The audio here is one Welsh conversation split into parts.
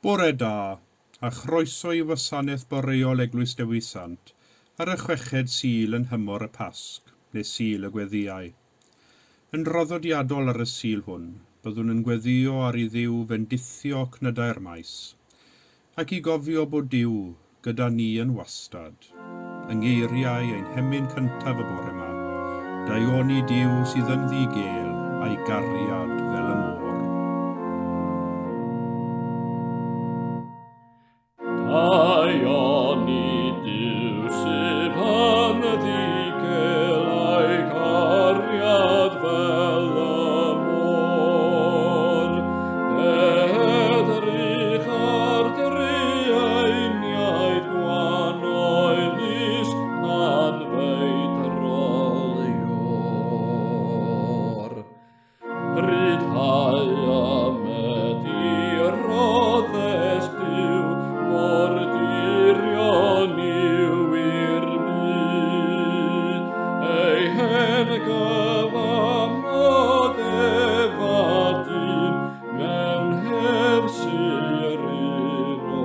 Bore da, a chroeso i wasanaeth boreol Eglwys Dewi Sant ar y chweched Sul yn nhymor y Pasg, neu Sul y Gweddïau. Yn draddodiadol ar y Sul hwn, byddwn yn gweddïo ar i Dduw fendithio cnydau'r maes, ac i gofio bod Duw gyda ni yn wastad. Yng ngeiriau ein hemyn cyntaf y bore 'ma, Daioni Duw sydd yn ddi-gêl a'i gariad fel y môr. Daioni Duw sydd yn ddi-gêl a'i gariad fel y môr. Edrych ar drueiniaid gwan oelus anfeidrol Ior. Rhyddhau a medi roddes Duw mor dirion yw i'r byd. Ei hen gyfamod ef a dyn mewn hef syr un o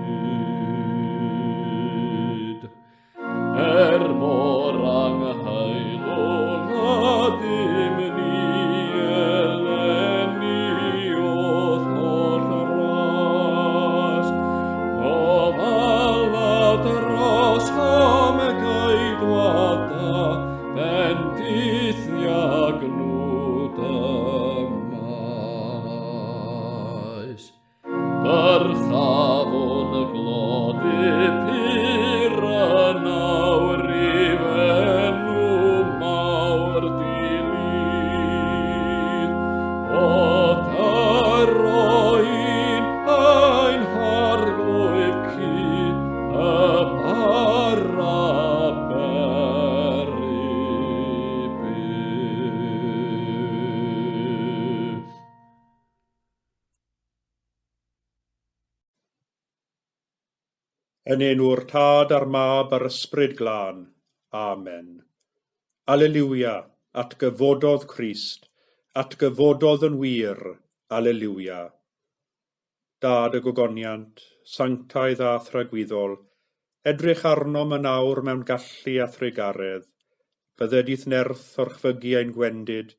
hyd. Er mor angheilwng a dim ni eleni o'th holl ras. Gofala dros am geidwada, bendith ni a gnwd y maes. Dyrchafwn y glodi pur yn awr i fenw mawr dilydd. O dyroin ein harglwydd cu y bara bery byth. Yn enw'r Tad a'r Mab a'r Ysbryd Glân. Amen. Aleliwia, atgyfododd Crist, atgyfododd yn wir, Aleliwia. Dad y gogoniant, sanctaidd a thragwyddol, edrych arnom yn awr mewn gallu a thrugaredd. Bydded i'th nerth orchfygu ein gwendid,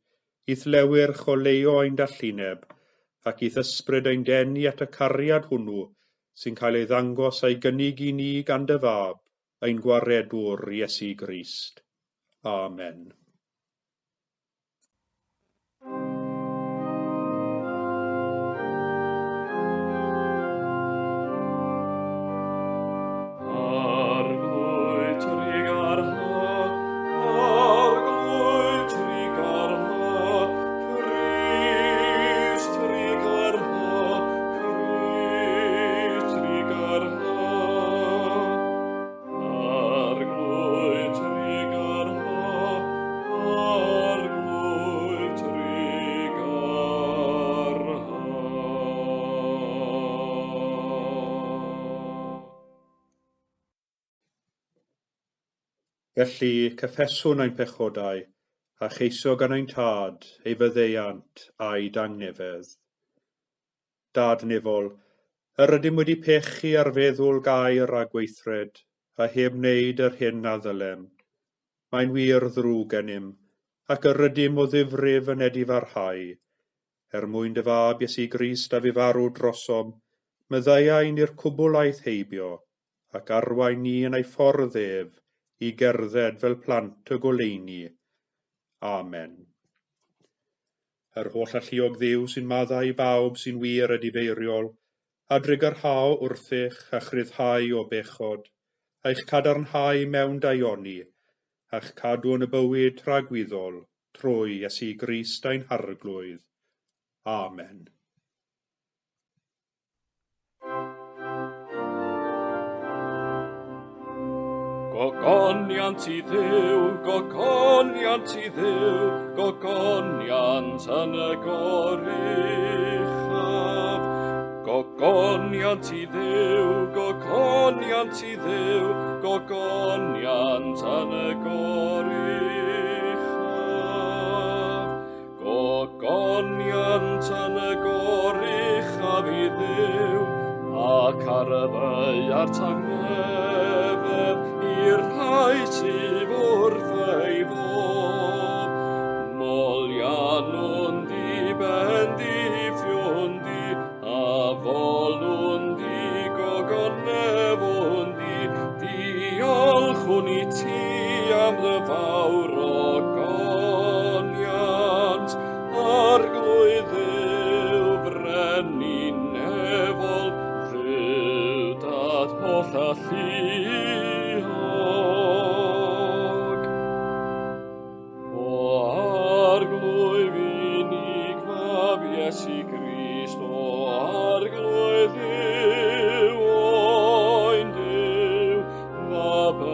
I'th lewyrch oleuo ein dallineb, ac i'th ysbryd ein denu at y cariad hwnnw sy'n cael ei ddangos a'i gynnig i ni gan dy Fab, ein Gwaredwr, Iesu Grist. Amen. Arglwydd trugarha, Arglwydd trugarha, Crist trugarha, Crist trugarha. Arglwydd trugarha, Arglwydd trugarha. Felly, cyffeswn ein pechodau, a cheisio gan ein Tad ei faddeuant a'i dangnefedd. Dad nefol, yr ydym wedi pechu ar feddwl gair a gweithred, a heb wneud yr hyn a ddylem. Mae'n wir ddrwg gennym, ac yr ydym o ddifrif yn edifarhau. Er mwyn dy Fab Iesu Grist a fu farw drosom, maddeuai ni'r cwbl aeth heibio, ac arwain ni yn ei ffordd ef i gerdded fel plant y goleuni. Amen. Yr holl alluog Dduw sy'n maddau i bawb sy'n wir edifeiriol, a drugarhao wrthych a'ch rhyddhau o bechod, a'ch cadarnhau mewn daioni, a'ch cadw yn y bywyd tragwyddol, trwy Iesu Grist ein Harglwydd. Amen. Gogoniant i Dduw, gogoniant i Dduw, gogoniant yn y goruchaf. Gogoniant i Dduw, gogoniant i Dduw, gogoniant yn y goruchaf. Gogoniant yn y goruchaf i Arglwydd Dduw, ac ar y ddaear tangnefedd i'r rhai sydd wrth ei fodd. Moliannwn di, bendithiwn di, a folwn di, gogonefwn di, diolchwn i ti am dy fawr ogoniant, Arglwydd Dduw, frenin nefol, Dduw Dad holl alluog. O Arglwydd unig Fab Iesu Grist, o Arglwydd Dduw, Oen Duw, Mab y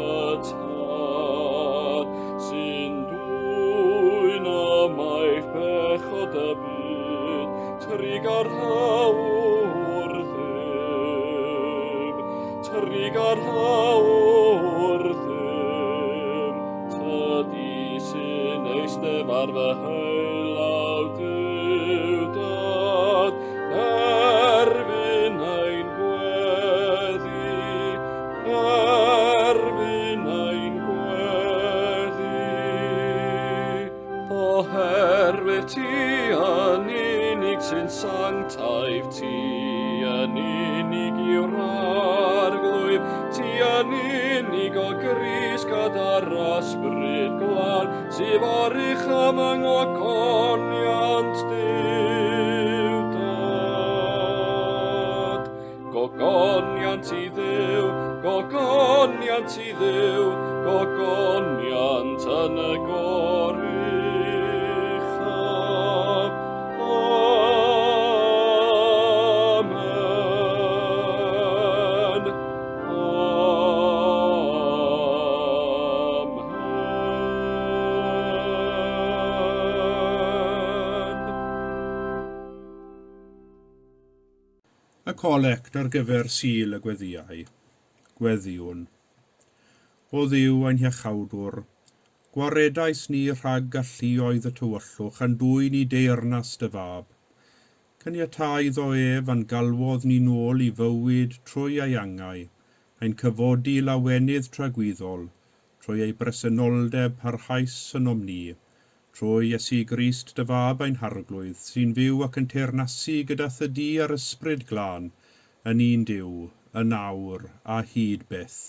Tad, sy'n dwyn ymaith bechod y byd, trugarha wrthym, trugarha wrthym, tydi sy'n eistedd ar fy heilaw Duw Dad, derbyn ein gweddi, derbyn ein gweddi. Oherwydd ti yn unig sy'n sanctaidd, ti yn unig yw'r Arglwydd, ti yn unig o Grist gyda'r Ysbryd Glân, sydd oruchaf yng ngogoniant Duw Dad. Gogoniant i Dduw, gogoniant i Dduw, gogoniant yn y goruchaf. Amen. Amen. Y colect ar gyfer Sul y Gweddïau. Gweddïwn. O Dduw ein Hiachawdwr, gwaredais ni rhag galluoedd y tywyllwch a'n dwyn i deyrnas dy Fab. Caniatâ iddo ef a'n galwodd ni nôl i fywyd trwy ei angau, ein cyfodi lawenydd tragwyddol, trwy ei bresenoldeb parhaus ynom ni, trwy Iesu Grist dy Fab ein Harglwydd, sy'n fyw ac yn teyrnasu gyda thydi a'r Ysbryd Glân, yn un Duw, yn awr a hyd byth.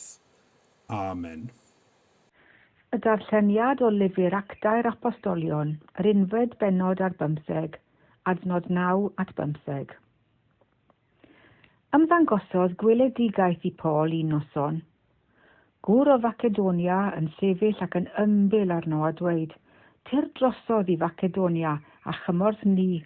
Amen. Y darlleniad o lyfr Actau'r Apostolion, yr unfed bennod ar bymtheg, adnod 9 at 15. Ymddangosodd gweledigaeth i Paul un noson. Gŵr o Facedonia yn sefyll ac yn ymbil arno a dweud, Tyr drosodd i Facedonia a chymorth ni.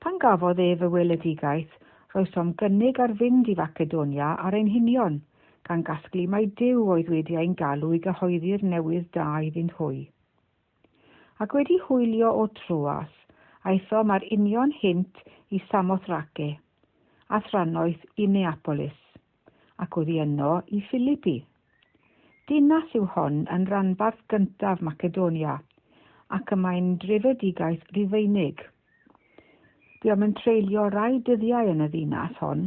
Pan gafodd ef y weledigaeth, roesom gynnig ar fynd i Facedonia ar ein hunion, gan gasglu mai Duw oedd wedi ein galw i gyhoeddi'r newydd da iddynt hwy. Ac wedi hwylio o Troas, aethom ar union hynt i Samothrake, a thrannoeth i Neapolis, ac oddi yno i Philippi. Dinas yw hon yn ranbarth gyntaf Macedonia, ac y mae'n drefedigaeth Rufeinig. Buom yn treulio rai dyddiau yn y ddinas hon.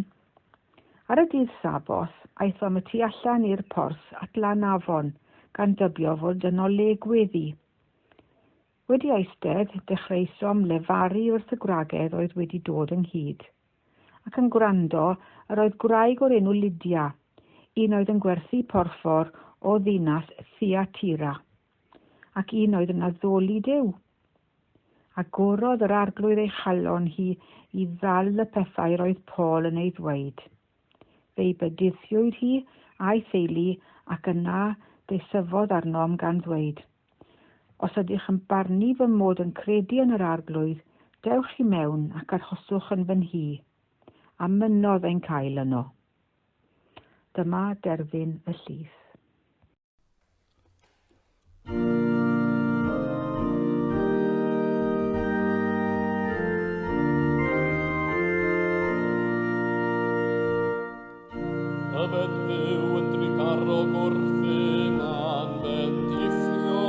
Ar y dydd Saboth, aethom y tu allan i'r porth at lan afon, gan dybio fod yno le gweddi. Wedi eistedd, dechreusom lefaru wrth y gwragedd oedd wedi dod ynghyd. Ac yn gwrando, yr oedd gwraig o'r enw Lydia, un oedd yn gwerthu porffor o ddinas Thyatira, ac un oedd yn addoli Duw. Agorodd yr Arglwydd ei chalon hi i ddal y pethau roedd Paul yn ei ddweud. Fe'i bedyddiwyd hi a'i theulu ac yna deisyfodd arnom gan ddweud, Os ydych yn barnu fy mod yn credu yn yr Arglwydd, dewch i mewn ac arhoswch yn fy nhŷ. A mynnodd ein cael yno. Dyma derfyn y llith. Yfed fyw yn drugarog wrthym a'n bendithio.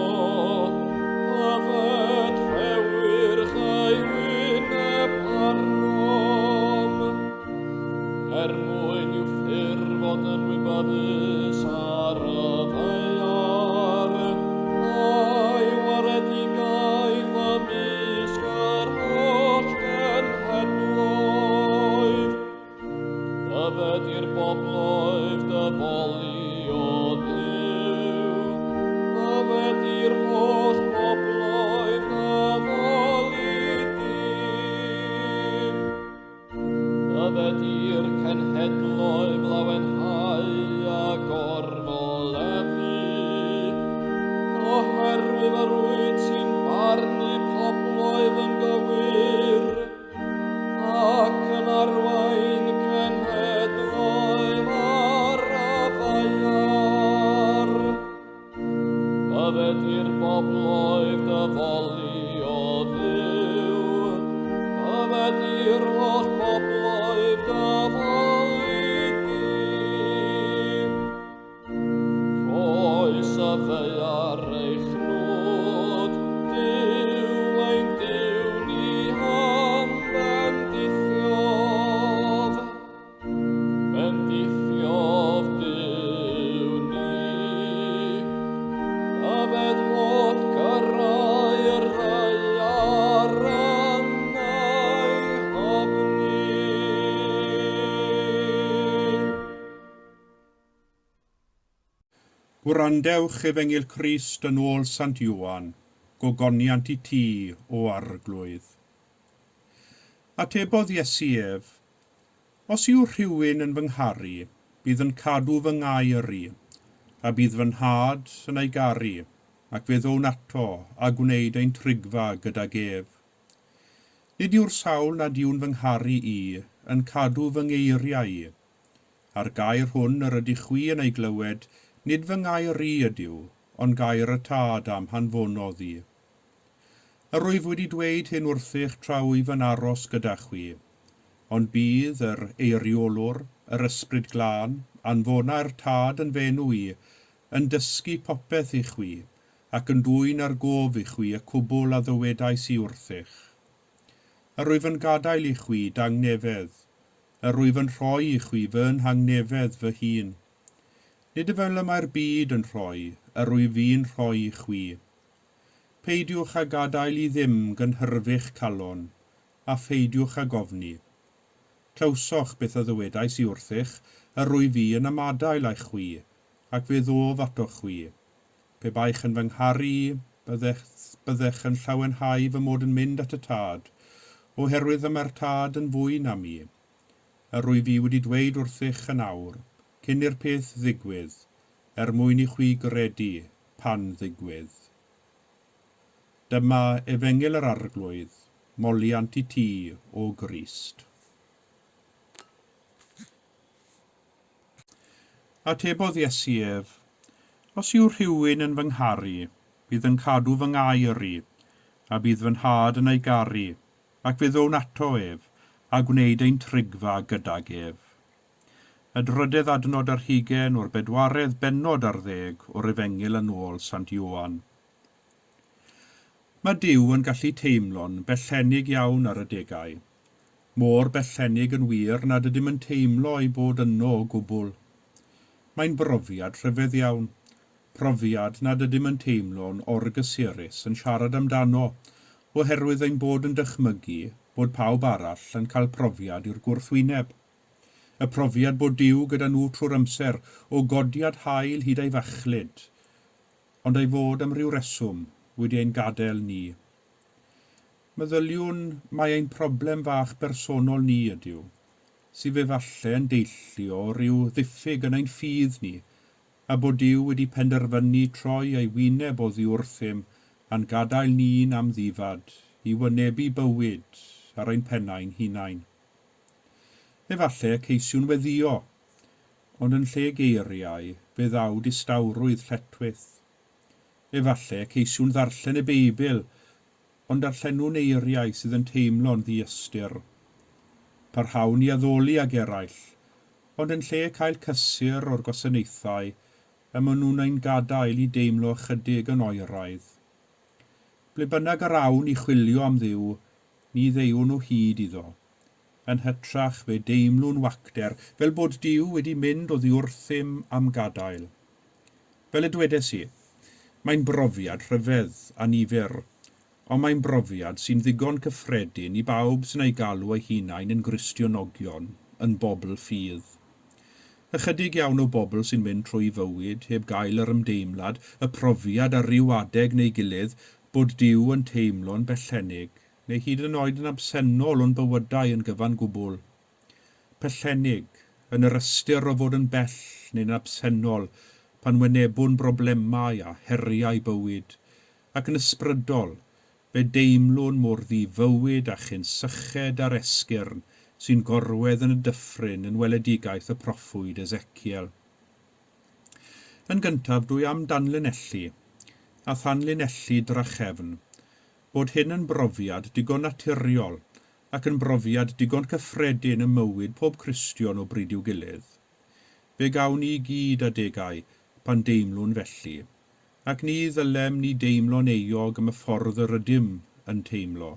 Yfed llewyrch ei wyneb arnom. Bydded i'r bobloedd dy foli o Dduw. Bydded i'r holl bobloedd dy foli di. Bydded i'r cenhedloedd lawenhau a gorfoleddu, oherwydd yr wyt ti'n barnu pobloedd yn gywir, ac yn arwain cenhedloedd ar y ddaear. Bydded i'r bobloedd dy foli o Dduw, bydded i'r holl bobloedd dy foli di. Rhoes y ddaear ei chnwd, Duw ein Duw ni am bendithiodd. Bendithiodd Duw ni. Bydded holl gyrrau'r ddaear yn ei hofni. Gwrandewch Efengyl Crist yn ôl Sant Ioan, gogoniant i ti, o Arglwydd. Atebodd Iesu ef, Os yw rhywun yn fy ngharu, bydd yn cadw fy ngair i, a bydd fy nhad yn ei garu, ac fe ddown ato a gwneud ein trigfa gydag ef. Nid yw'r sawl nad yw'n fy ngharu i yn cadw fy ngeiriau i. A'r gair hwn yr ydych chwi yn ei glywed, nid fy ngair i ydyw, ond gair y Tad a'm hanfonodd i. Yr wyf wedi dweud hyn wrthych tra wyf yn aros gyda chwi. Ond bydd yr eiriolwr, yr Ysbryd Glân, anfona'r Tad yn fy enw i, yn dysgu popeth i chwi, ac yn dwyn ar gof i chwi y cwbl a ddywedais i wrthych. Yr wyf yn gadael i chwi dangnefedd, yr wyf yn rhoi i chwi fy nhangnefedd fy hun. Nid fel y mae'r byd yn rhoi, yr wyf fi'n rhoi i chwi. Peidiwch â gadael i ddim gynhyrfu'ch calon, a pheidiwch ag ofni. Clywsoch beth a ddywedais i wrthych, yr wyf fi yn ymadael â chwi, ac fe ddof atoch chwi. Pe baech yn fy ngharu i, byddech, byddech yn llawenhau fy mod yn mynd at y Tad, oherwydd y mae'r Tad yn fwy na mi. Yr wyf fi wedi dweud wrthych yn awr, cyn i'r peth ddigwydd, er mwyn i chwi gredu pan ddigwydd. Dyma Efengyl yr Arglwydd, moliant i ti, o Grist. Atebodd Iesu ef, Os yw rhywun yn fy ngharu, bydd yn cadw fy ngair i, a bydd fy nhad yn ei garu, ac fe ddown ato ef, a gwneud ein trigfa gydag ef. Y drydedd adnod ar hugain o'r bedwaredd bennod ar ddeg o'r Efengyl yn ôl Sant Ioan. Mae Duw yn gallu teimlo'n bellennig iawn ar adegau. Mor bellennig yn wir nad ydym yn teimlo ei bod yno o gwbl. Mae'n brofiad rhyfedd iawn. Profiad nad ydym yn teimlo'n orgysurus yn siarad amdano, oherwydd ein bod yn dychmygu bod pawb arall yn cael profiad i'r gwrthwyneb. Y profiad bod Duw gyda nhw trwy'r amser, o godiad haul hyd ei fachlud, ond ei fod am ryw reswm wedi ein gadael ni. Meddyliwn mai ein problem fach bersonol ni ydyw, sydd efallai yn deillio o ryw ddiffyg yn ein ffydd ni, a bod Duw wedi penderfynu troi ei wyneb oddi wrthym a'n gadael ni'n amddifad i wynebu bywyd ar ein pennau'n hunain. Efallai y ceisiwn weddïo, ond yn lle geiriau fe ddaw distawrwydd lletchwith. Efallai ceisiwn ddarllen y Beibl, ond darllenwn eiriau sydd yn teimlo'n ddiystyr. Parhawn i addoli ag eraill, ond yn lle cael cysur o'r gwasanaethau, y maen nhw'n ein gadael i deimlo ychydig yn oeraidd. Ble bynnag yr awn i chwilio am Dduw, ni ddeuwn o hyd iddo. Yn hytrach fe deimlwn wacter, fel bod Duw wedi mynd oddi wrthym am gadael. Fel y dwedes i, mae'n brofiad rhyfedd a nifyr, ond mae'n brofiad sy'n ddigon cyffredin i bawb sy'n eu galw eu hunain yn Gristionogion, yn bobl ffydd. Ychydig iawn o bobl sy'n mynd trwy fywyd heb gael yr ymdeimlad, y profiad ar ryw adeg neu gilydd, bod Duw yn teimlo'n bellenig, neu hyd yn oed yn absennol o'n bywydau yn gyfan gwbl. Pellenig, yn yr ystyr o fod yn bell neu'n absennol pan wynebwn broblemau a heriau bywyd, ac yn ysbrydol, fe deimlwn mor ddi-fywyd a chyn syched ar esgyrn sy'n gorwedd yn y dyffryn yn weledigaeth y proffwyd Ezekiel. Yn gyntaf, dwi am danlinellu, a thanlinellu drachefn, bod hyn yn brofiad digon naturiol ac yn brofiad digon cyffredin ym mywyd pob Cristion o bryd i'w gilydd. Fe gawn ni i gyd adegau pan deimlwn felly, ac ni ddylem ni deimlo'n euog am y ffordd yr ydym yn teimlo.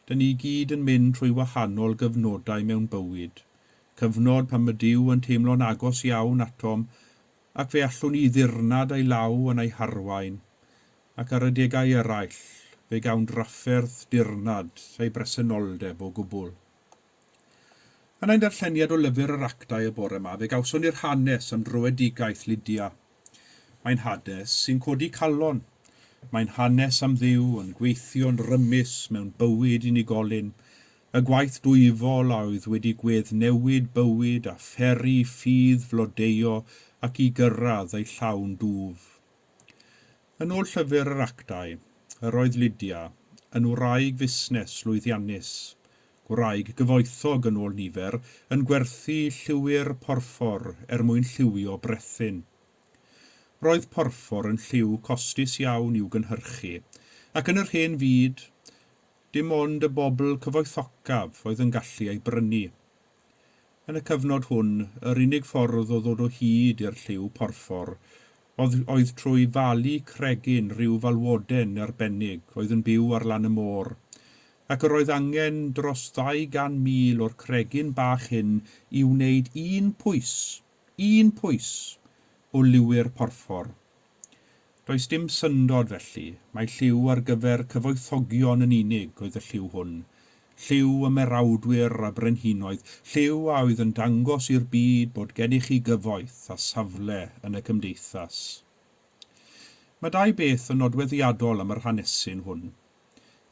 Dyn ni gyd yn mynd trwy wahanol gyfnodau mewn bywyd, cyfnod pan mae Duw yn teimlo'n agos iawn atom ac fe allwn ni ddirnad ei law yn ei harwain, ac ar adegau eraill fe gawn drafferth dirnad ei bresenoldeb o gwbl. Yn ein darlleniad o lyfr yr Actau y bore yma, fe gawson ni'r hanes am dröedigaeth Lydia. Mae'n hanes sy'n codi calon. Mae'n hanes am Dduw yn gweithio'n rymus mewn bywyd unigolyn, y gwaith dwyfol a oedd wedi gweddnewid bywyd a pheri ffydd flodeuo ac i gyrraedd ei llawn dwf. Yn ôl llyfr yr Actau, yr oedd Lydia yn wraig fusnes lwyddiannus, gwraig gyfoethog yn ôl nifer, yn gwerthu lliwi'r porffor er mwyn lliwio brethyn. Roedd porffor yn lliw costus iawn i'w gynhyrchu, ac yn yr hen fyd, dim ond y bobl cyfoethocaf oedd yn gallu ei brynu. Yn y cyfnod hwn, yr unig ffordd o ddod o hyd i'r lliw porffor oedd trwy falu cregyn rhyw falwoden arbennig oedd yn byw ar lan y môr, ac yr oedd angen dros 200,000 o'r cregyn bach hyn i wneud un pwys, un pwys, o liwi'r porffor. Does dim syndod felly, mae lliw ar gyfer cyfoethogion yn unig oedd y lliw hwn. Lliw ymerawdwyr a brenhinoedd, lliw a oedd yn dangos i'r byd bod gennych chi gyfoeth a safle yn y cymdeithas. Mae dau beth yn nodweddiadol am yr hanesyn hwn.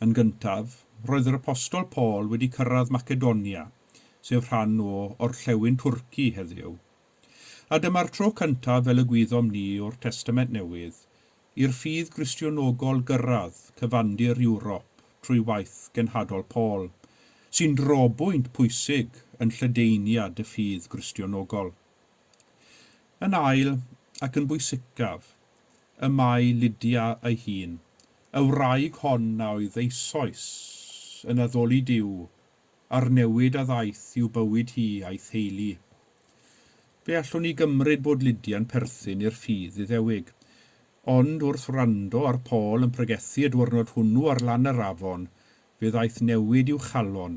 Yn gyntaf, roedd yr Apostol Paul wedi cyrraedd Macedonia, sef rhan o orllewin Twrci heddiw. A dyma'r tro cyntaf fel y gwyddom ni o'r Testament Newydd, i'r ffydd Gristionogol gyrraedd cyfandir Ewrop trwy waith genhadol Paul, sy'n drobwynt pwysig yn lledaeniad y ffydd Gristionogol. Yn ail, ac yn bwysicaf, y mae Lydia ei hun, y wraig hon a oedd eisoes yn addoli Duw a'r newid a ddaeth i'w bywyd hi a'i theulu. Fe allwn ni gymryd bod Lydia'n perthyn i'r ffydd Iddewig, ond wrth wrando ar Paul yn pregethu y diwrnod hwnnw ar lan yr afon, fe ddaeth newid i'w chalon.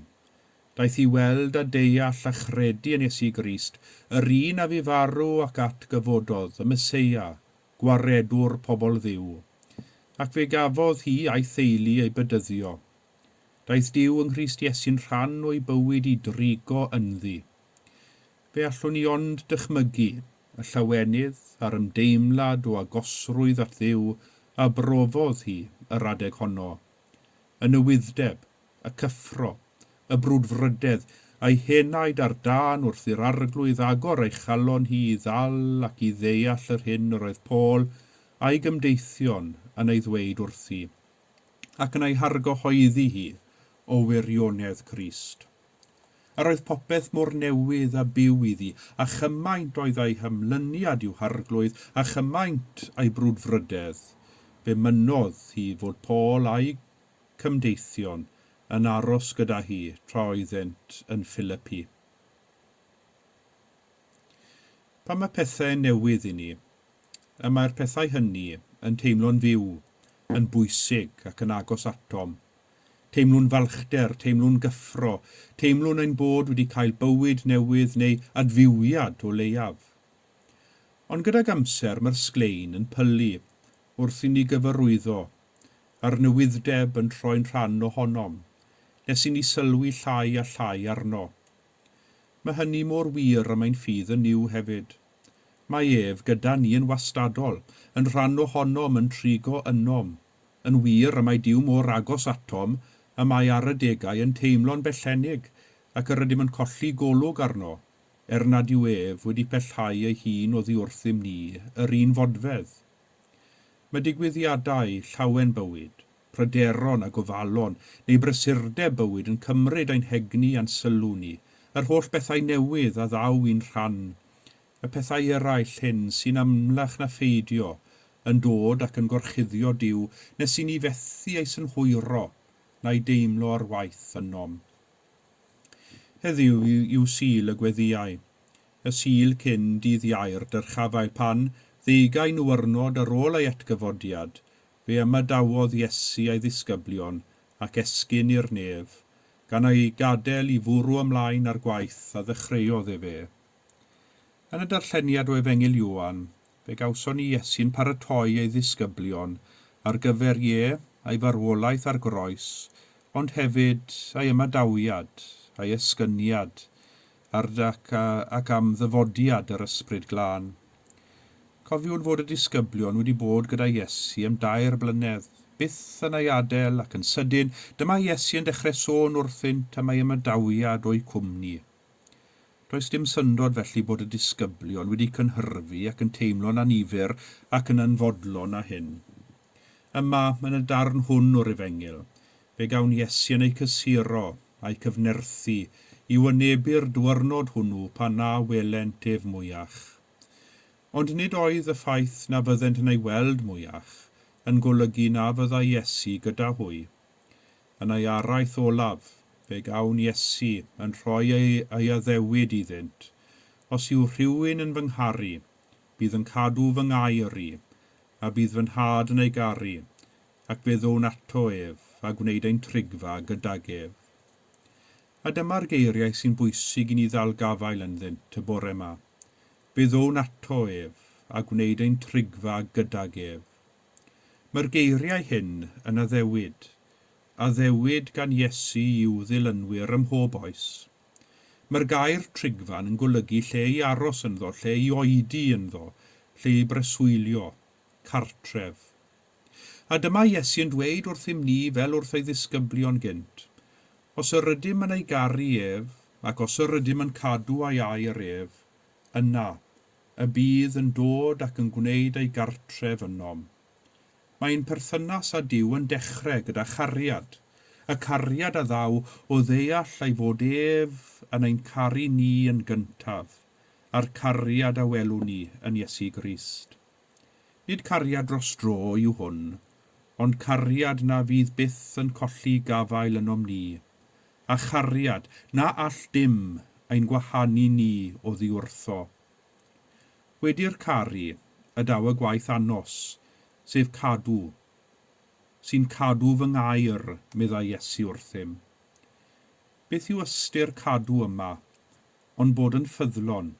Daeth i weld a deall a chredu yn Iesu Grist, yr un a fu farw ac atgyfododd, y Meseia, gwaredwr pobl Dduw. Ac fe gafodd hi a'i theulu ei bedyddio. Daeth Duw yng Nghrist Iesu'n rhan o'i bywyd i drigo ynddi. Fe allwn ni ond dychmygu y llawenydd a'r ymdeimlad o agosrwydd at Dduw a brofodd hi yr adeg honno. Y newydd-deb, y cyffro, y brwdfrydedd, a'i henaid ar dân wrth i'r Arglwydd agor ei chalon hi i ddal ac i ddeall yr hyn yr oedd Paul a'i gymdeithion yn ei ddweud wrthi, ac yn ei hargyhoeddi hi o wirionedd Crist. Yr oedd popeth mor newydd a byw iddi, a chymaint oedd ei hymlyniad i'w harglwydd, a chymaint ei brwdfrydedd. Fe mynnodd hi fod Paul a'i cymdeithion yn aros gyda hi tra oeddent yn Philippi. Pan mae pethau newydd i ni, y mae'r pethau hynny yn teimlo'n fyw, yn bwysig ac yn agos atom. Teimlwn falchder, teimlwn gyffro, teimlwn ein bod wedi cael bywyd newydd neu adfywiad o leiaf. Ond gydag amser mae'r sglein yn pylu wrth i ni gyfarwyddo, a'r newydd-deb yn troi'n rhan ohonom, nes i ni sylwi llai a llai arno. Mae hynny mor wir am ein ffydd yn Nuw hefyd. Mae ef gyda ni yn wastadol, yn rhan ohonom, yn trigo ynom. Yn wir, y mae Duw mor agos atom, y mae ar adegau yn teimlo'n bellenig, ac yr ydym yn colli golwg arno, er nad yw ef wedi pellhau ei hun oddi wrthym ni, yr un fodfedd. Mae digwyddiadau llawen bywyd, pryderon a gofalon, neu brysurdeb bywyd yn cymryd ein hegni a'n sylw ni, yr holl bethau newydd a ddaw i'n rhan, y pethau eraill hyn sy'n amlach na pheidio, yn dod ac yn gorchuddio Duw nes i ni fethu ei synhwyro na'i deimlo ar waith ynom. Heddiw yw Sul y Gweddïau, y Sul cyn dydd Iau'r Dyrchafael pan, ddeugain niwrnod ar ôl ei atgyfodiad, fe ymadawodd Iesu a'i ddisgyblion ac esgyn i'r nef, gan ei gadael i fwrw ymlaen â'r gwaith a ddechreuodd efe. Yn y darlleniad o Efengyl Ioan, fe gawson ni Iesu'n paratoi ei ddisgyblion ar gyfer, ie, ei farwolaeth ar groes, ond hefyd ei ymadawiad, ei esgyniad, ar ac, ac am ddyfodiad yr Ysbryd Glân. Cofiwn fod y disgyblion wedi bod gyda Iesu am 3 blynedd, byth yn ei adael ac yn sydyn, dyma Iesu yn dechrau sôn wrthynt am ei ymadawiad o'u cwmni. Does dim syndod felly bod y disgyblion wedi cynhyrfu ac yn teimlo'n annifyr ac yn anfodlon â hyn. Yma, yn y darn hwn o'r Efengyl, fe gawn Iesu yn eu cysuro a'i cyfnerthu i wynebu'r diwrnod hwnnw pan na welent ef mwyach. Ond nid oedd y ffaith na fyddent yn ei weld mwyach yn golygu na fyddai Iesu gyda hwy. Yn ei araith olaf, fe gawn Iesu yn rhoi ei addewid iddynt. Os yw rhywun yn fy ngharu, bydd yn cadw fy ngair i, a bydd fy nhad yn ei garu, ac fe ddown ato ef a gwneud ein trigfa gydag ef. A dyma'r geiriau sy'n bwysig i ni ddal gafael ynddynt y bore yma. Fe ddown ato ef a gwneud ein trigfa gydag ef. Mae'r geiriau hyn yn addewid, addewid gan Iesu i'w ddilynwyr ym mhob oes. Mae'r gair trigfan yn golygu lle i aros ynddo, lle i oedi ynddo, lle i breswylio, cartref. A dyma Iesu yn dweud wrthym ni fel wrth ei ddisgyblion gynt, os yr ydym yn ei garu ef, ac os yr ydym yn cadw ei air ef, yna, y bydd yn dod ac yn gwneud ei gartref ynom. Mae'n perthynas â Duw yn dechrau gyda chariad, y cariad a ddaw o ddeall ei fod ef yn ein caru ni yn gyntaf, a'r cariad a welwn ni yn Iesu Grist. Nid cariad dros dro yw hwn, ond cariad na fydd byth yn colli gafael ynom ni, a chariad na all dim ein gwahanu ni oddi wrtho. Wedi'r caru, y daw y gwaith anos, sef cadw, sy'n cadw fy ngair, meddai Iesu wrthym. Beth yw ystyr cadw yma, ond bod yn ffyddlon?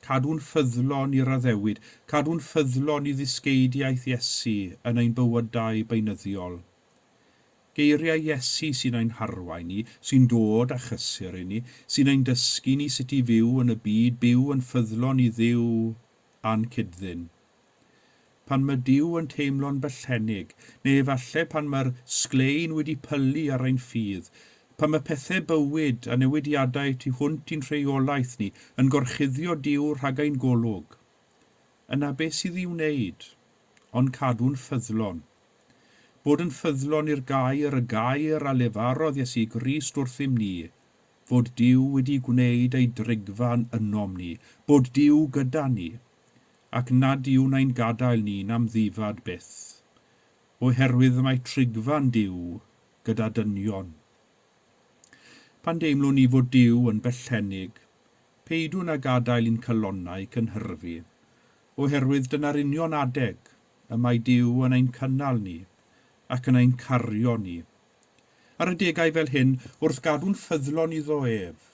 Cadw'n ffyddlon i'r addewid, cadw'n ffyddlon i ddysgeidiaeth Iesu yn ein bywydau beunyddiol. Geiriau Iesu sy'n ein harwain ni, sy'n dod â chysur i ni, sy'n ein dysgu ni sut i fyw yn y byd, byw yn ffyddlon i Dduw a'n cyd-ddyn. Pan mae Duw yn teimlo'n bellenig, neu efallai pan mae'r sglein wedi pylu ar ein ffydd, pan mae pethau bywyd a newidiadau tu hwnt i'n rheolaeth ni yn gorchuddio Duw rhag ein golwg, yna beth sydd i'w wneud, ond cadw'n ffyddlon. Bod yn ffyddlon i'r gair, y gair a lefarodd Iesu Grist wrthym ni, fod Duw wedi gwneud ei drigfan ynom ni, bod Duw gyda ni, ac nad yw'n ein gadael ni'n amddifad byth, oherwydd mae trigfan Duw gyda dynion. Pan deimlwn ni fod Duw yn bellenig, peidwn â gadael i'n calonnau cynhyrfu, oherwydd dyna'r union adeg y mae Duw yn ein cynnal ni ac yn ein cario ni. Ar adegau fel hyn, wrth gadw'n ffyddlon iddo ef,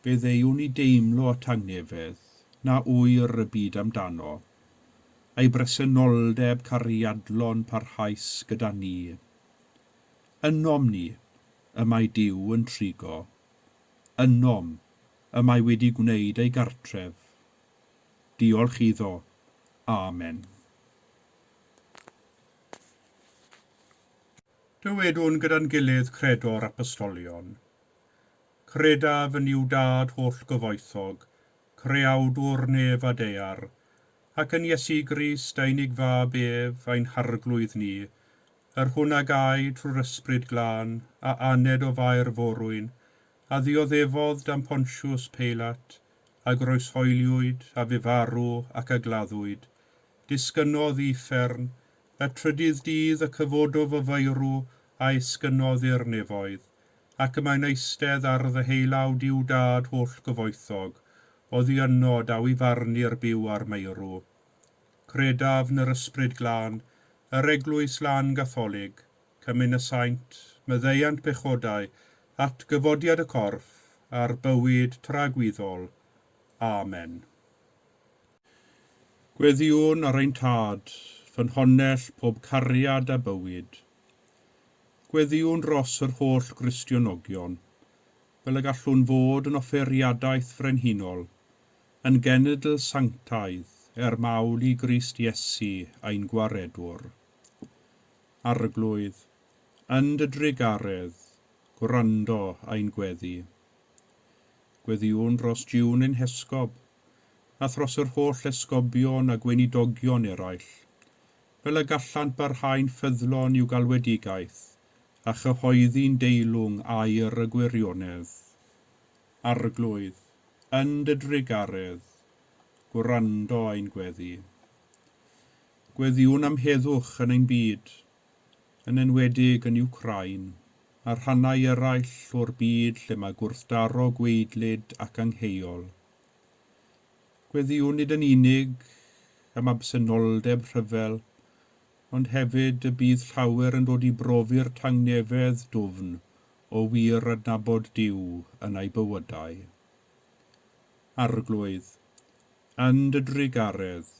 fe ddeuwn i deimlo y tangnefedd na ŵyr y byd amdano, ei bresenoldeb cariadlon parhaus gyda ni. Ynom ni y mae Duw yn trigo, ynom y mae wedi gwneud ei gartref. Diolch iddo. Amen. Dywedwn gyda'n gilydd credo'r apostolion. Credaf yn yw dad holl gyfoethog, creawdwr nef a daear, ac yn Iesu Grist ei unig fab ef ein harglwydd ni, yr hwn a gau trwy'r ysbryd glân, a aned o fair forwyn, a ddioddefodd dan Pontius Peilat, a groeshoeliwyd, a fu farw ac a gladdwyd, disgynnodd i uffern, y trydydd dydd y cyfododd o feirw a esgynnodd i'r nefoedd, ac y mae'n eistedd ar ddeheulaw Duw Dad holl gyfoethog, oddi yno daw i farnu'r byw a'r meirw. Credaf yn yr Ysbryd Glân, yr Eglwys Lân Gatholig, cymun y saint, maddeuant pechodau, atgyfodiad y corff, a'r bywyd tragwyddol. Amen. Gweddïwn ar ein Tad, ffynhonnell pob cariad a bywyd. Gweddïwn dros yr holl Gristionogion, fel y gallwn fod yn offeiriadaeth frenhinol, yn genedl sanctaidd er mawl i Grist Iesu ein Gwaredwr. Arglwydd, yn dy drugaredd, gwrando ein gweddi. Gweddïwn dros June ein Hesgob, a thros yr holl esgobion a gweinidogion eraill, fel y gallant barhau'n ffyddlon i'w galwedigaeth a chyhoeddi'n deilwng air y gwirionedd. Arglwydd, yn dy drugaredd, gwrando ein gweddi. Gweddïwn am heddwch yn ein byd, yn enwedig yn Wcráin, a rhannau eraill o'r byd lle mae gwrthdaro gwaedlyd ac angheuol. Gweddïwn nid yn unig am absenoldeb rhyfel, ond hefyd y bydd llawer yn dod i brofi'r tangnefedd dwfn o wir adnabod Duw yn eu bywydau. Arglwydd, yn dy drugaredd,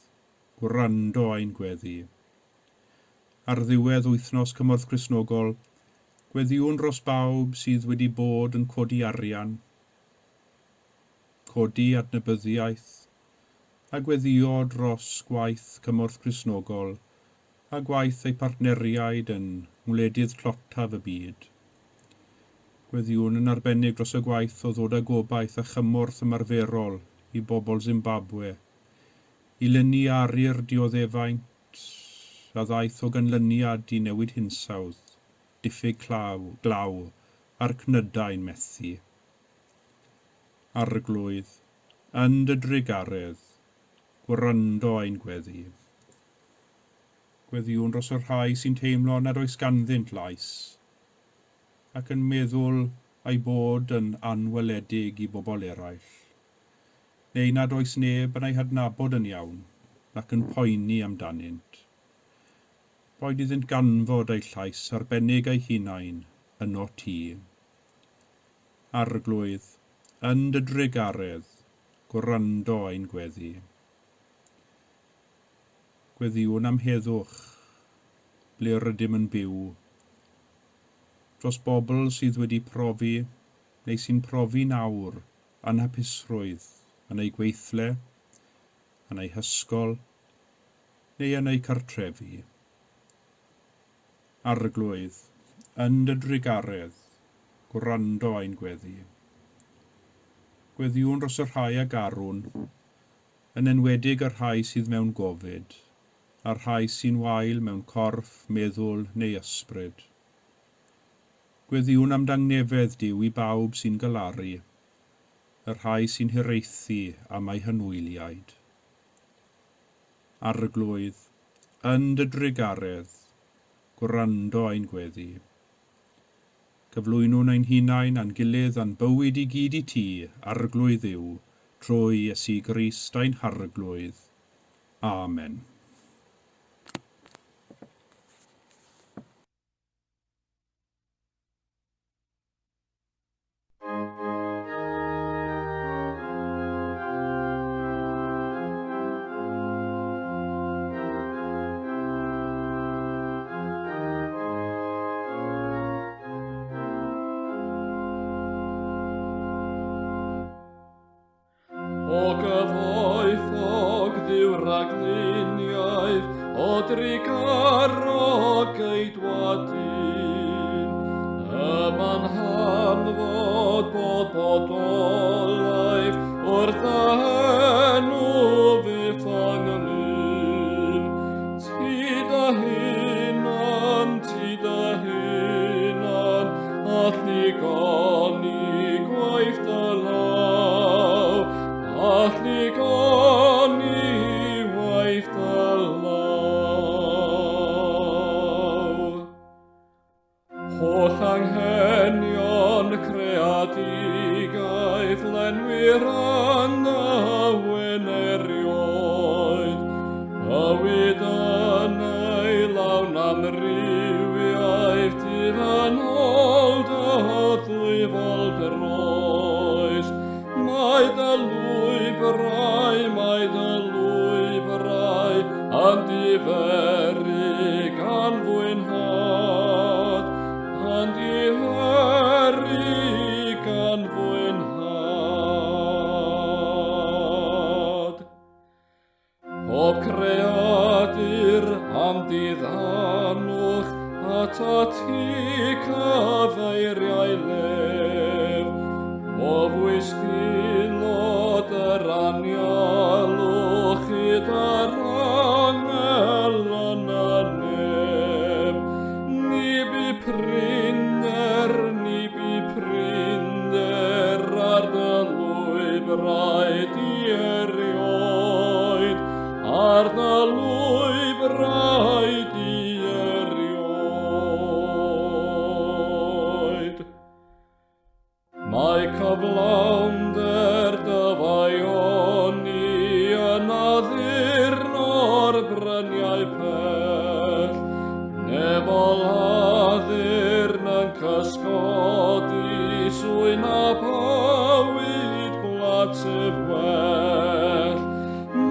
gwrando ein gweddi. Ar ddiwedd wythnos Cymorth Cristnogol, gweddïwn dros bawb sydd wedi bod yn codi arian, codi adnabyddiaeth, a gweddïo dros gwaith Cymorth Cristnogol a gwaith eu partneriaid yn ngwledydd tlotaf y byd. Gweddïwn yn arbennig dros y gwaith o ddod â gobaith a chymorth ymarferol i bobl Zimbabwe, i liniaru'r dioddefaint a ddaeth o ganlyniad i newid hinsawdd, diffyg glaw a'r cnydau'n methu. Arglwydd, yn dy drugaredd, gwrando ein gweddi. Gweddïwn dros y rhai sy'n teimlo nad oes ganddynt lais, ac yn meddwl ei bod yn anweledig i bobl eraill, neu nad oes neb yn eu hadnabod yn iawn ac yn poeni amdanynt. Boed iddynt ganfod eu llais arbennig eu hunain yno ti. Arglwydd, yn dy drugaredd, gwrando ein gweddi. Gweddïwn am heddwch, ble rydym yn byw, dros bobl sydd wedi profi neu sy'n profi nawr anhapusrwydd yn eu gweithle, yn eu hysgol, neu yn eu cartrefi. Arglwydd, yn dy drugaredd, gwrando ein gweddi. Gweddïwn dros y rhai a garwn, yn enwedig y rhai sydd mewn gofid, a'r rhai sy'n wael mewn corff, meddwl neu ysbryd. Gweddïwn am dangnefedd Duw i bawb sy'n galaru, y rhai sy'n hiraethu am eu hanwyliaid. Arglwydd, yn dy drugaredd, gwrando ein gweddi. Cyflwynwn ein hunain a'n gilydd a'n bywyd i gyd i ti, Arglwydd Dduw, trwy Iesu Grist ein Harglwydd. Amen. O gyfoethog Dduw rhagluniaeth, o drugarog geidwadyn, yma'n hanfod bod bodolaeth wrth enw fyth ynglyn. Ti dy hunan, ti dy hunan, all ddigoni gwaith dy law, all ddigoni waith dy law. Holl anghenion creadigaeth lenwi'r anawen erioed, bywyd yn ei lawn amrywiaeth difynol dy ddwyfol groes. Mae dy lwybrau, mae dy lwybrau yn diferu gan fwynhad, yn diferu gan fwynhad. Pob creadur am diddanwch atat ti cyfeiriau lef. O fwystfilod yr anialwch hyd yr angel yn y nef. Ni bu prinder, ni bu prinder ar dy lwybrau di erioed, ar dy lwybrau di erioed. Mae cyflawnder dy faioni yn addurno'r bryniau pell, nefol addurn yn cysgodi swyn a bywyd gwlad sef well.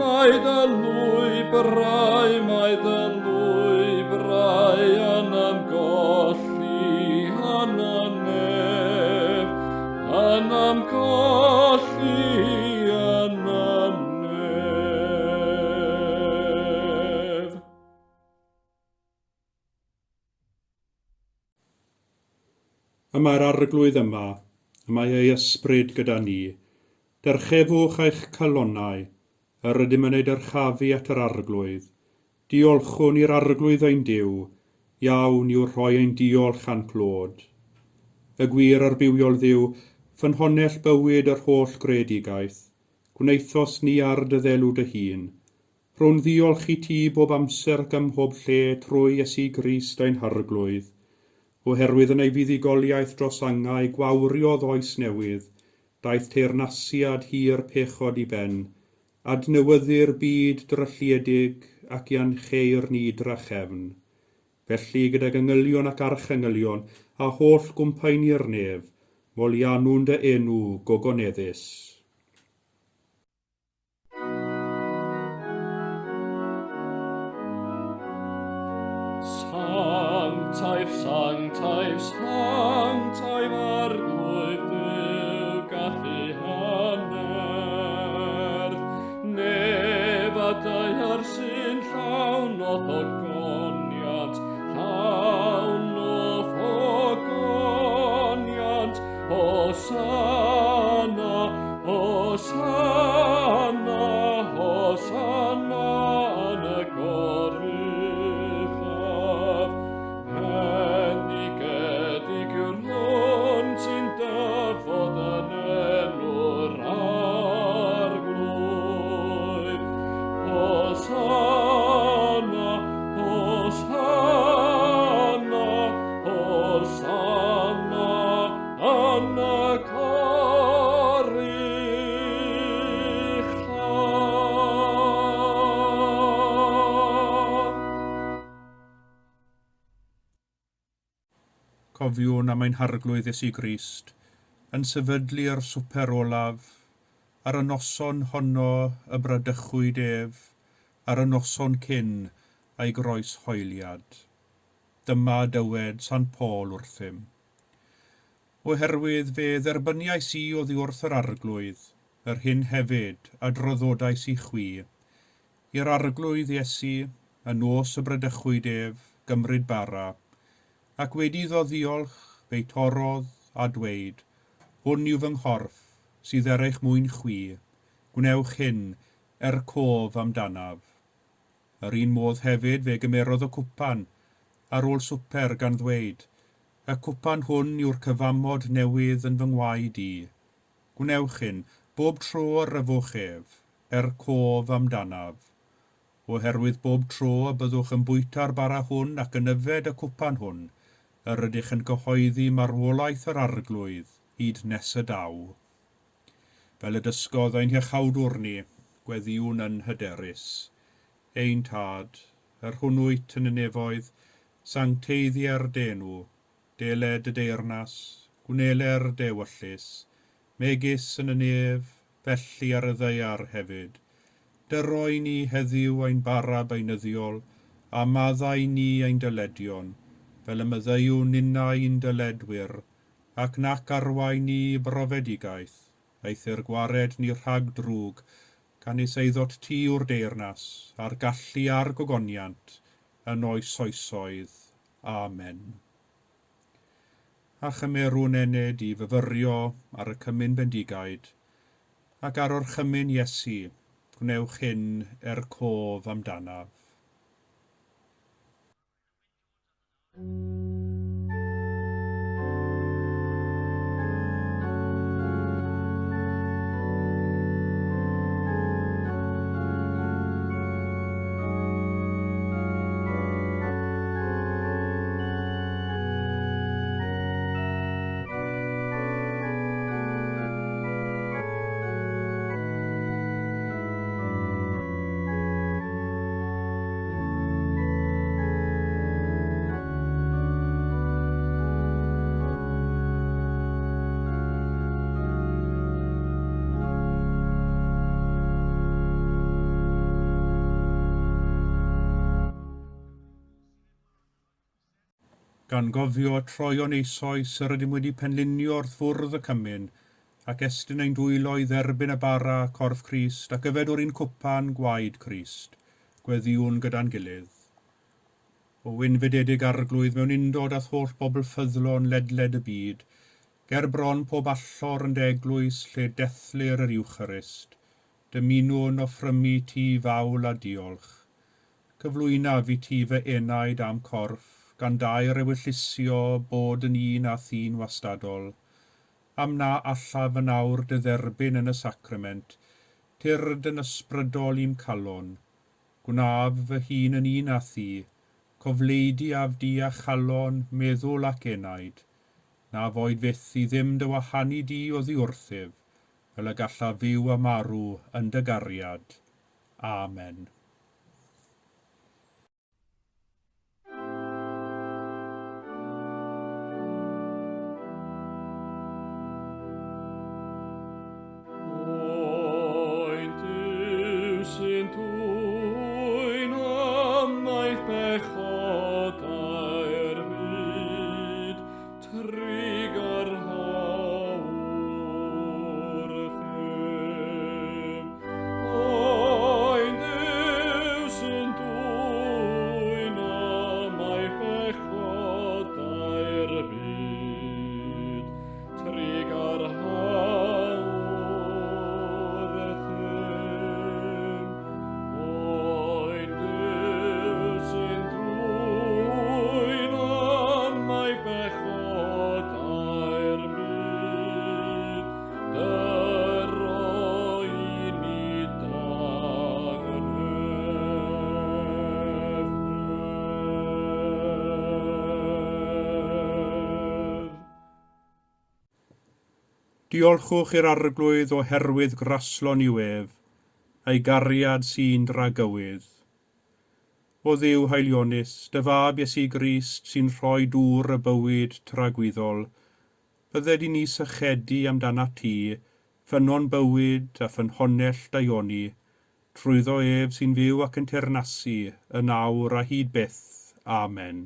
Mae dy lwybrau, mae dy lwybrau yn ymgolli yn y nef, yn ymgolli yn y nef. Y mae'r Arglwydd yma, y mae ei ysbryd gyda ni. Dyrchefwch eich calonnau, yr ydym yn ei dyrchafu at yr Arglwydd. Diolchwn i'r Arglwydd ein Duw, iawn yw rhoi ein diolch a'n clod. Y gwir arbywiol Dduw, ffynhonnell bywyd yr holl greadigaeth, gwnaethos ni ar dy ddelw dy hun. Rhown ddiolch i ti bob amser ac ym mhob lle trwy Iesu Grist ein Harglwydd. Oherwydd yn ei fuddugoliaeth dros angau gwawriodd oes newydd, daeth teyrnasiad hir pechod i ben, adnewyddu'r byd drylliedig ac i ancheir ni drachefn. Felly gydag angylion ac archangylion a holl gwmpaini'r nef, moliannwn dy enw gogoneddus. Sanctaidd, sanctaidd, sanctaidd Arglwydd Duw gallu anerth. Nef a daear sy'n llawn o ogoniant, llawn o ogoniant. Hosanna, Hosanna, Hosanna yn y goruchaf. Bendigedig yw'r hwn sy'n dyfod yn enw'r Arglwydd. Hosanna, Hosanna, Hosanna yn y goruchaf. Cofiwn am ein Harglwydd Iesu Grist, yn sefydlu'r swper olaf, ar y noson honno y bradychwyd ef, ar y noson cyn a'i groeshoeliad. Dyma dywed Sant Paul wrthym. Oherwydd fe dderbyniais i oddi wrth yr Arglwydd, yr hyn hefyd a draddodais i chwi, i'r Arglwydd Iesu, y nos y bradychwyd ef, gymryd bara, ac wedi iddo ddiolch, fe'i torrodd a dweud, Hwn yw fy nghorff, sydd er eich mwyn chwi, gwnewch hyn er cof amdanaf. Yr un modd hefyd fe gymerodd y cwpan ar ôl swper gan ddweud, Y cwpan hwn yw'r cyfamod newydd yn fy ngwaed i. Gwnewch hyn, bob tro yr yfwch ef, er cof amdanaf. Oherwydd bob tro y byddwch yn bwyta'r bara hwn ac yn yfed y cwpan hwn, yr ydych yn cyhoeddi marwolaeth yr Arglwydd hyd nes y daw. Fel y dysgodd ein Hiachawdwr ni, gweddïwn yn hyderus. Ein Tad, yr hwn wyt yn y nefoedd, sancteiddier dy enw, deled dy deyrnas, gwneler dy ewyllys, megis yn y nef, felly ar y ddaear hefyd. Dyroi ni heddiw ein bara beunyddiol, a maddau ni ein dyledion, fel y maddeuwn ninnau i'n dyledwyr, ac nac arwain ni i brofedigaeth, eithr gwared ni rhag drwg, canys eiddot ti yw'r deyrnas, a'r gallu a'r gogoniant, yn oes oesoedd. Amen. A chymerwn ennyd i fyfyrio ar y cymun bendigaid, ac ar orchymyn Iesu, gwnewch hyn er cof amdanaf. Gan gofio troeon eisoes yr ydym wedi penlinio wrth fwrdd y cymun, ac estyn ein dwylo i dderbyn y bara, corff Crist, ac yfed o'r un cwpan, gwaed Crist, gweddïwn gyda'n gilydd. O wynfydedig Arglwydd mewn undod â'th holl bobl ffyddlon ledled y byd, ger bron pob allor yn dy eglwys lle dethlir yr Eucharist, dymunwn offrymu ti fawl a diolch. Cyflwynaf i ti fy enaid a'm corff, gan daer ewyllysio bod yn un â thi'n wastadol. Am na allaf yn awr dy dderbyn yn y sacrament, tyrd yn ysbrydol i'm calon. Gwnaf fy hun yn un â thi, cofleidiaf di â chalon, meddwl ac enaid. Na foed fyth i ddim dy wahanu di oddi wrthyf, fel y gallaf fyw a marw yn dy gariad. Amen. Oen Duw sy'n dwyn ymaith pechodau'r byd, trugarha wrthym. Oen Duw sy'n dwyn ymaith pechodau'r byd, trugarha wrthym. Oen Duw sy'n dwyn ymaith pechodau'r byd, dyro i ni dangnefedd. Diolchwch i'r Arglwydd oherwydd graslon yw ef, a'i gariad sy'n dragywydd. O Dduw haelionus, dy fab Iesu Grist sy'n rhoi dŵr y bywyd tragwyddol, bydded i ni sychedu amdanat ti, ffynnon bywyd a ffynhonnell daioni, trwyddo ef sy'n fyw ac yn teyrnasu, yn awr a hyd byth. Amen.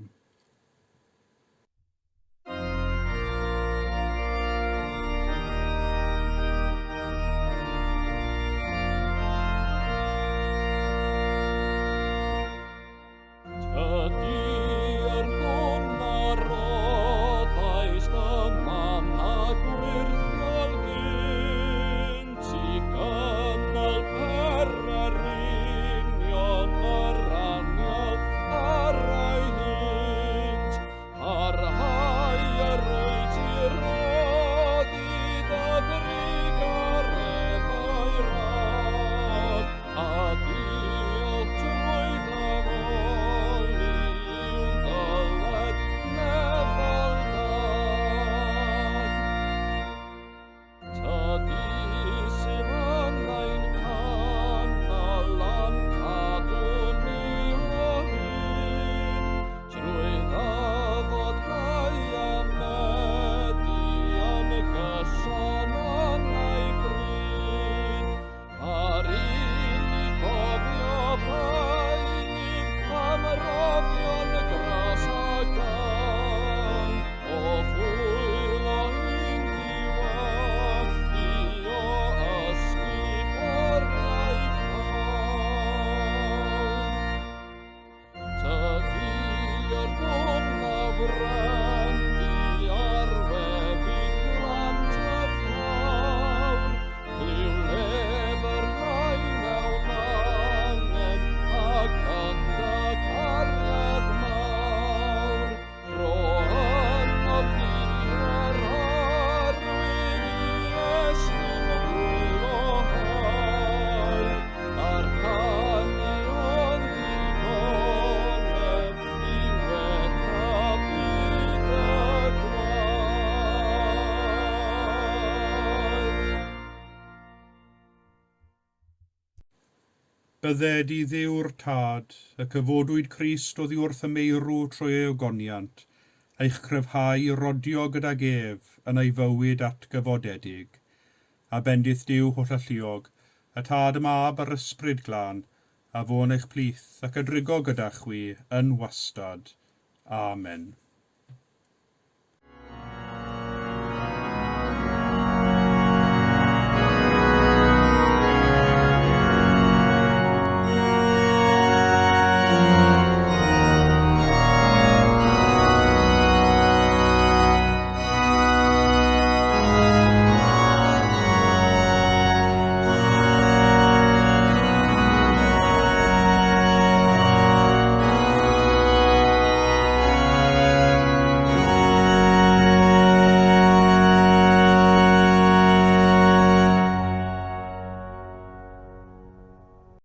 Bydded i Dduw'r Tad, y cyfodwyd Crist oddi wrth y meirw trwy ei ogoniant, eich cryfhau i rodio gydag ef yn ei fywyd atgyfodedig. A bendith Duw hollalluog, y Tad, y Mab a'r Ysbryd Glân, a fo yn eich plith ac a drigo gyda chwi yn wastad. Amen.